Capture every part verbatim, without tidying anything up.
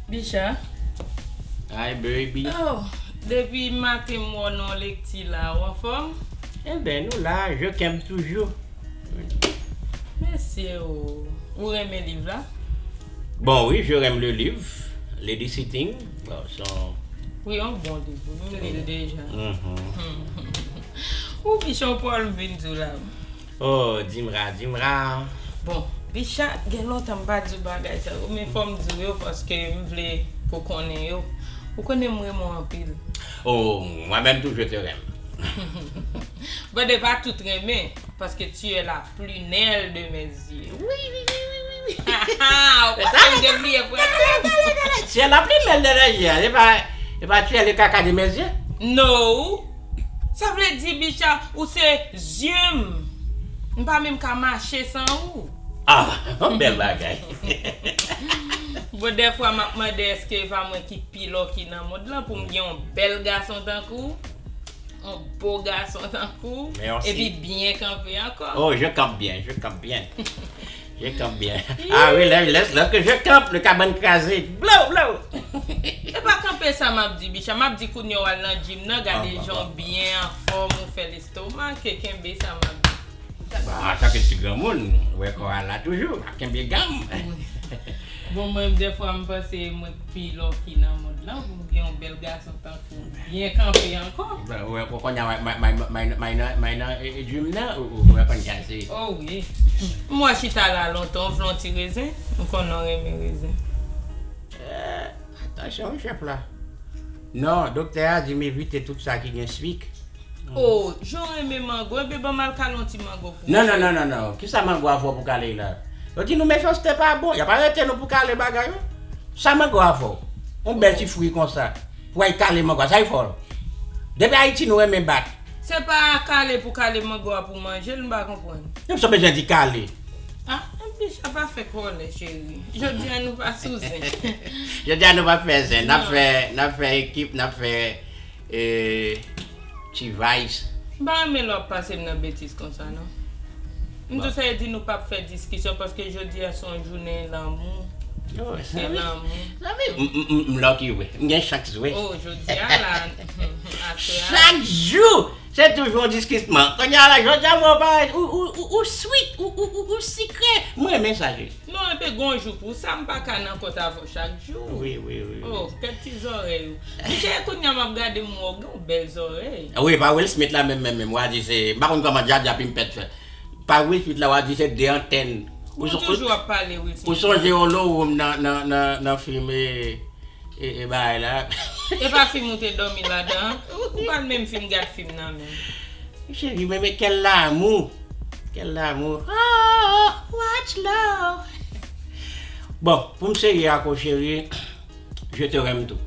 Bicha. Hi, baby. Oh, depi maten m wè w nan lekti la, ou anfòm? Enben, nou la, je kèm toujou. Mesye o, ou renmen liv la? Bon, wi, je renmen le livre. Lady Sitting. Bon, son... Wi, yon bon liv. Wi, m li l deja. Mhm. Ou Bicha, yon pawòl m vin di w la. Oh, Dimra, Dimra. Bon, Bicha, gen lontan m pa di w bagay sa yo, men fò m di w yo paske m vle pou w konnen yo. Ou konnen m renmen w anpil. Oh, moi-même tout, je te renmen. Bon, de pa tout renmen, paske tu es la prunelle de mes yeux. Wi, wi, wi, wi, wi, wi. Ou pa konn m te bliye fransè. Tu es la prunelle de mes yeux, c'est pas, c'est pas tu es le caca de mes yeux. No. Sa vle di, Bicha, ou se zye m. M pa menm ka mache san ou. Ah, yon bèl bagay. Bon, dèfwa m ap mande èske e pa mwen ki pi lòki nan mond lan pou m gen yon bèl gason tankou w, yon bo gason tankou w, Merci. Epi byen kanpe ankò. Oh, je campe bien, je campe bien. Je campe bien. Ah oui, là, là, lorsque je campe, le cabane crasé. Blow, blow. E pa kanpe sa m ap di, Bicha. M ap di kounye w al nan gym nan, gade Ah, jan w byen anfòm, ou fè lestomak, e kenbe sa m ap di. Bon, antanke ti granmoun, ou wè kò a la toujou, ap kenbe gam. Bon, mwen, dèfwa, m panse mwen pi lòki nan mond lan, pou m gen yon bèl gason tankou w, byen kanpe ankò. Bon, ou wè, ou konnen, may, may, may, may, may nan, may nan, e, e, gym nan, ou, ou, ou wè konn kase. Oh wi. M wè chita la lontan, ou vle yon ti rezen? M konnen w renmen rezen. Atansyon, wi, chèf la. Non, doktè a di m evite tout sa ki gen swik. Oh, jan w renmen mango, enben ban m al kale yon ti mango pou ou. Non, non, non, non, non. Kisa mango a fè w pou kale la? Yo di nou mechanste pa bon. Y ap arete nou pou kale bagay, wi. Sa mango a fè w? Yon bèl ti fwi konsa. Pou w al kale mango a, sa y fè w? Depi Ayiti, nou renmen bat. Se pa kale pou kale mango a pou manje l, m pa konprann. Nou sa bezwen di kale. Ah, Bicha, pa fè kòlè, cheri. Jodi a nou pa sou zen. Jodi a nou pa fè zen. N ap Non. fè, n ap fè ekip, n ap fè, e, ti vice. M pa renmen lè w ap pase m nan betiz konsa, non. M tou sa di nou p ap fè diskisyon paske jodi a se yon jounen lanmou. Yo, Se lanmou. Zanmi, m, m, m, m lucky, wi. M gen chans, wi. Oh, jodi a la, aswè a. Chak jou, se toujou yon diskisyon. Kounye a la, jodi a, mwen parèt, ou, ou, ou, ou sweet, ou, ou, ou, ou sikre. Mwen renmen sa, wi. Non, epi gon jou pou sa, m pa ka nan kont avè w chak jou. Wi, wi, wi, wi. Oh, kèt ti zòrèy ou. Bicha, kounye a m ap gade m wè w gen yon bèl zòrèy. Wi, pa Will Smith la menm, menm, menm. W a di se, m pa konn kòman djadja pimpèt fè. Pa Will Smith la, w a di se de antèn. Ou toujou ap pale Will Smith. Ou sonje Yellow Room nan, nan, nan, nan fim, e, e, e bagay la. E pa fim ou te dòmi ladan? Ou pa t menm fin gad fim nan menm. Cheri, men, men quel amour. Quel amour. Oh, what love. Bon, pou m serye ak ou, cheri, je te renmen tou.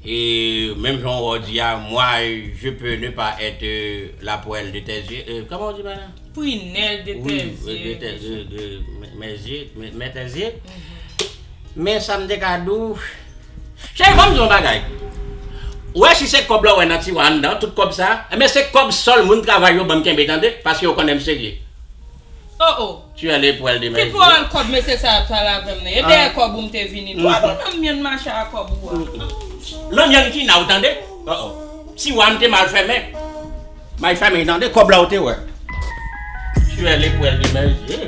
E menm jan w di a, moi, je peux ne pas être, euh, la poêle de tes yeux. Euh, comment on dit, madame? Prunelle de Oui, tes euh, de, yeux. tes- de, de, mes- mes yeux, mes- mes tes yeux. Men sa m te ka di w. Cheri, ban m di w yon bagay. Ou wè si se kòb la w wè nan tiwa anndan, tout kòb sa, enben se kòb sòl moun travay yo ban m kenbe, tande, paske yo konnen m serye. Oh, oh. Tu es le poêle de mes Ki yeux. Pawòl kòb, mesye sa ap pale avè m nan. E dèyè kòb ou m te vini. Ou ap nan myann mache a kòb ou a. Nan myann ki nan, ou tande? Oh, oh. Si w a m te mal fèmen, may fèmen, tande, kòb la ou te wè. Tu es le poêle de mes yeux.